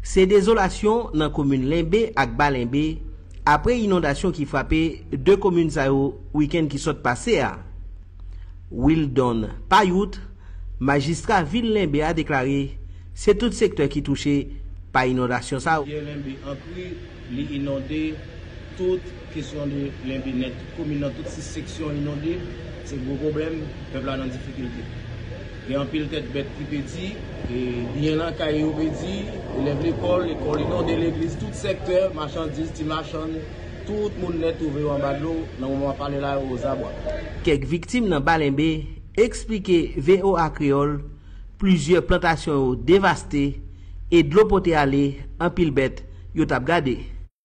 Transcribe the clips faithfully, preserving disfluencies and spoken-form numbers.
Se dezolasyon nan komin Lenbe ak Balenbe apre inondasyon ki frape de komin sa yo wikenn ki sot pase a. Wildon Payout, majistra vil Lenbe a, deklare se tout sektè ki touche pa inondasyon sa yo. Rivyè Lenbe an kri, li inonde, tout kesyon de Lenbe nèt, tout komin nan, tout sis seksyon inonde, se gwo pwoblèm, pèp la nan difikilte. Gen anpil tèt bèt ki pèdi, e byen lakay yo pèdi, elèv lekòl, lekòl inonde, legliz, tout sektè, machandiz, ti machann, tout moun nèt twouve yo anba dlo, nan moman w ap pale la, yo ozabwa. Kèk viktim nan Balenbe eksplike V O A Kreyòl plizyè plantasyon yo devaste e dlo pote ale anpil bèt yo t ap gade.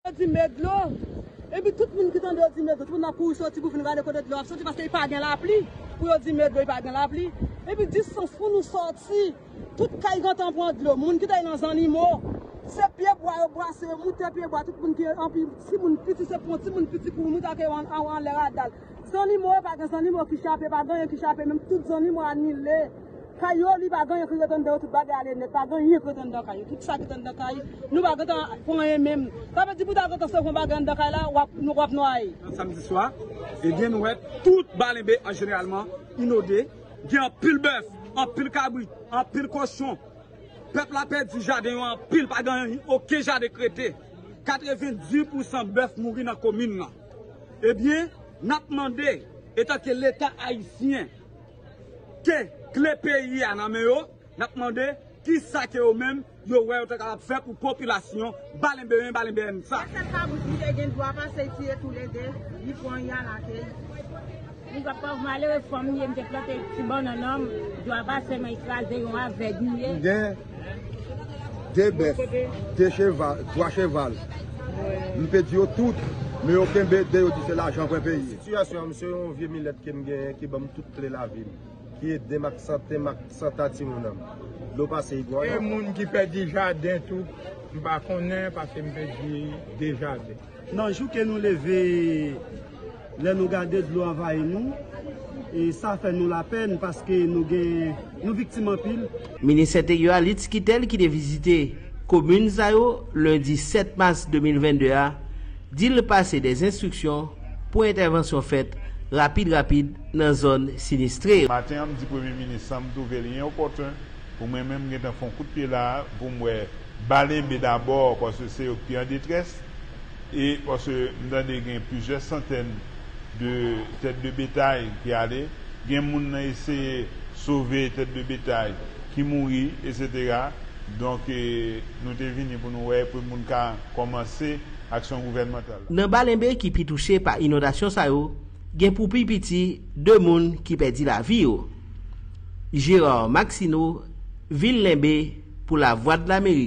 Yo di men dlo. Epi tout moun ki tande yo di men dlo, tout moun ap kouri soti pou vin gade kote dlo ap soti, paske li pa gen lapli. Pou yo di men dlo, li pa gen lapli. Epi distans pou nou soti, tout kay gentan pran dlo. Moun ki te nan zannimo, se pye bwa yo brase, yo moute pye bwa, tout moun ki anpil, timoun piti, se pran timoun piti kouri moute ak yo an, an, anlè radal. Zannimo, pa gen zannimo ki chape, pa gen anyen ki chape, menm tout zannimo anile. Kay yo, li pa gen anyen ki rete anndan yo, tout bagay ale nèt, pa gen anyen ki rete anndan kay yo. Tout sa ki te anndan kay, nou pa gentan pran anyen menm. Sa vle di pou ta gentan sove yon bagay anndan kay la, w ap, nou, w ap nwaye. Samdi swa, ebyen, nou wè tout Balenbe an jeneralman inonde. Gen anpil bèf, anpil kabrit, anpil kochon. Pèp la pèdi jaden yo anpil, pa gen okenn jaden k rete. Katrevenndis pousan bèf mouri nan komin nan. Ebyen, n ap mande, etanke Leta ayisyen, ke kle peyi a nan men yo, n ap mande kisa ke yo menm yo wè yo ta kapab fè pou popilasyon balenbeyen, balenbeyèn sa. Sèl kabrit li te gen dwa pase, tiye toulede, li pran, li al atè. Nou pa pòv, malere fanm m ye, m te plante ti bannann nan m, dwa pase, men kraze yon avèg m ye. M gen de bèf, de cheval, twa cheval. M pèdi yo tout, men yo kenbe de yo di se lajan pran peyi. Sitiyasyon an, m se yon vye milèt ke m genyen ki ban m tout kle lavi m, ki ede m ak sante m ak sante a timoun an m. Dlo pase, li gwo. E moun ki pèdi jaden tou, m pa konnen, paske m pèdi de jaden. Nan jou ke nou leve, lè nou gade dlo anvayi nou, e sa fè nou lapèn paske nou gen, nou viktim anpil. Minis Enteryè a, Lutz Quitel, ki te vizite komin sa yo lendi sèt mas de mil vennde a, di l pase dè enstriksyon pou entèvansyon fèt rapid rapid nan zòn sinistre yo. Maten an, m di Premye Minis lan, m twouve li enopòten pou mwen menm, m gentan fè yon kout pye la a, pou m wè Balenbe dabò, paske se yo ki an detrès, e paske m tande gen plizyè santèn de tèt de betay ki ale, gen moun nan eseye sove tèt de betay ki mouri, etsetera. Donk, e, nou te vini pou nou wè, pou moun ka kòmanse aksyon gouvènmantal la. Nan Balenbe ki pi touche pa inondasyon sa yo, gen pou pi piti de moun ki pèdi lavi yo. Gérard Maxineau, vil Lenbe, pou Lavwadlamerik.